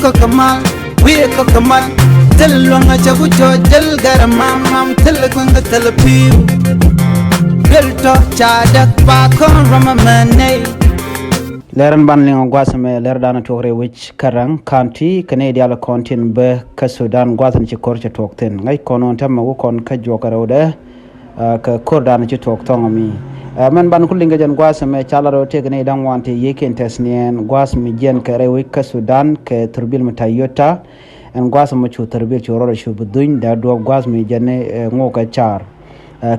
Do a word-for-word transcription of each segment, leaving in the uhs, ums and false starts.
Kɔk kɛ mal, wi̱i̱ kɔk kɛ mal. Thil luäŋ a cɛ ku cɔ jäl gɛr mam mam, thil kueŋ kɛ thil pi̱i̱u. Duel tɔ ca däk ba kɔn rɔm a mɛ nɛy. Lɛr in ban liŋ gua̱th mɛ lɛr dan tuɔk rɛy wec kä Raŋ County kɛ nɛy diaal kɔn tin bä kä Sudan gua̱th in ci kɔr cɛ tuɔk thin. Ŋäc kɔn wä tɛmɛ wä kɔn kä juɔk rɛwdɛ. Kä kor dan ci tuɔk thɔŋ mi. Mɛn ban ku liŋ kɛ jɛn gua̱th mɛ ca lat rɔ tëk ni da̱ŋ wan ti yiëk in tɛth niɛn gua̱th mi jiɛn kɛ rɛy wec kä Sudan kɛ thurbil mi Toyota. Ɛn gua̱th mɛ cu thurbil cu rɔɔdɛ cu bi dhuny dee duɔp gua̱th mi jiɛn ni ŋok kɛ car.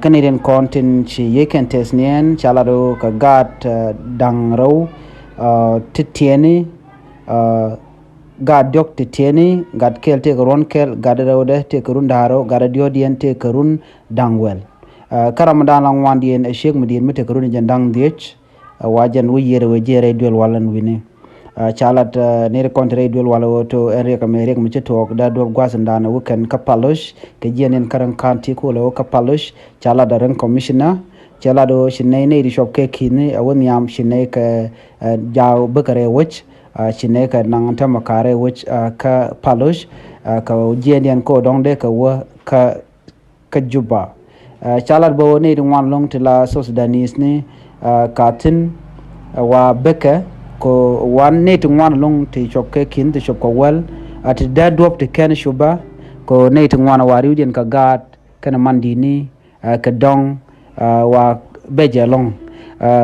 Kä ni rin kɔn tin ci yiëk in tɛth niɛn ca lat rɔ kɛ gaat da̱ŋ rɛw ti tiɛni. Gat diɔ̱k ti tiɛni, gat kɛl tëëkɛ ruɔ̱n kɛl, gat rɛwdɛ tëëkɛ run da̱ŋ rɛw, gat diɔ̱ɔ̱diɛn tëëkɛ run da̱ŋ wɛl. Kä ram mi da̱ŋ la ŋuandiɛn ɛ ciek mi di̱i̱t mi tëëkɛ run jɛn da̱ŋ dhiec. Wa jɛn wi̱c yiëër ɛ wee jiɛɛr rɛy duel wal ɛn wi̱ni. Ca lat ni ri kɔn ti rɛy duel wal ɛ wee to ɛn riɛk ɛmɛ riɛk mi ci tuɔɔk dee duɔ̱p gua̱th in da̱ŋ ɛ wee kɛn kä Paloc kɛ jiɛn in kä Raŋ County kulɛ wee kä Paloc. Ca lat ɛ Raŋ commissioner. Ca lat ɛ wee ci nɛy nɛy ti cuɔp kɛ ki̱ni ɛ wee nhiam ci nɛy kɛ jaw bikɛ rɛy wec. Ci nɛy kɛ naŋ tämɛ ka̱rɛ wec kä Paloc. Kɛ jiɛndiɛn kä dɔ̱ŋ dee kɛ wä kä Juba. Ca lat bä wä nɛy ti ŋuan lo̱ŋ ti la South Sudanese ni ka thi̱n. Wa bekɛ kɛ wan nɛy ti ŋuan lo̱ŋ ti cuɔp kɛ ki̱n ti cuɔp kɛ wäl. Ti dee duɔ̱p ti kɛn Juba kɛ nɛy ti ŋuan wa riwdiɛn kɛ gaat kɛnɛ man di̱t ni kɛ dɔ̱ŋ wa bɛcɛ lɔ̱ŋ.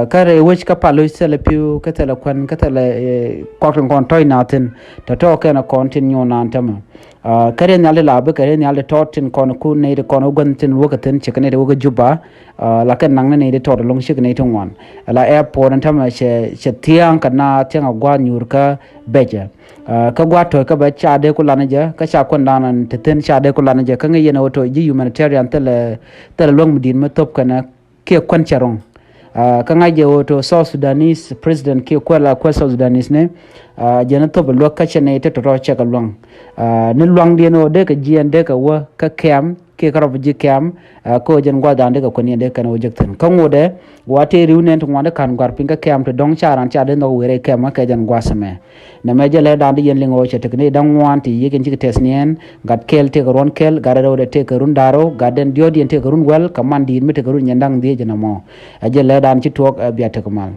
Kä rɛy wec kä Paloc thilɛ pi̱w kä thilɛ kuän kä thilɛ kɔk tin kɔn tɔ̱c na thi̱n tɔ̱tɔ̱ kɛn kɔn tin nyuɔn naan tämɛ. Kä rɛy nhial ti la bi kɛ rɛy nhial ti tɔt tin kɔn kun nɛy ti kɔn wä guänh tin wä kɛ thi̱n cɛ kɛ nɛy ti wä kä Juba. La kɛn naŋ ni nɛy ti tɔt lo̱ŋ cɛ kɛ nɛy ti ŋuan. La airport in tämɛ cɛ thia̱a̱ŋ kɛ na thia̱a̱ŋ a gua̱a̱th nyuur kä bɛcɛ. Kä gua̱a̱th tɔ̱c kä bɛ ca dee ku lan jɛ kä ca kuän dan te thi̱n ca dee ku lan jɛ kä ŋäc yɛn ɛ wä tɔ̱ ji̱ humanitarian thilɛ thilɛ luäŋ mi di̱i̱t mi thop kɛnɛ kiɛ kuän cɛ ro̱ŋ. Kä ŋa̱c jɛ wä tɔ̱ South Sudanese president kiɛ kuäl a kuäl South Sudanese ni. Jɛn ɛ thop ɛ luäk kä cɛ nɛy te tɔ̱tɔ̱ cɛ kɛ luäŋ. Ni luaŋdiɛn wä dee kɛ jiɛn dee kɛ wä kä kɛm kiɛ kä rɔp ji̱ kɛm. Kä wä jɛn gua̱th dan dee kɛ kuän yɛn dee kɛn wä jek thi̱n kä ŋotdɛ. Wa tëë ri̱w nɛn ti ŋuan ti ka̱n gua̱r piny kä kɛm ti dɔ̱ŋ ca raan ca dee nhɔk weri kɛm kä jɛn gua̱th mɛ. Nɛmɛ jɛ lɛ dan di yɛn liŋ ɣöö cɛ tek ni da̱ŋ ŋuan ti yiëk in cikɛ tɛth niɛn. Gat kɛl tëëkɛ ruɔ̱n kɛl, gat rɛwdɛ tëëkɛ run da̱ŋ rɛw, gat den diɔ̱ɔ̱diɛn tɛɛkɛ run wäl kɛ man di̱i̱t mi tɛɛkɛ run nyɛn da̱ŋ dhiec ɛn ɛmɔ. Ɛ jɛ lɛ dan ci tuɔɔk ɛ bia tek mal.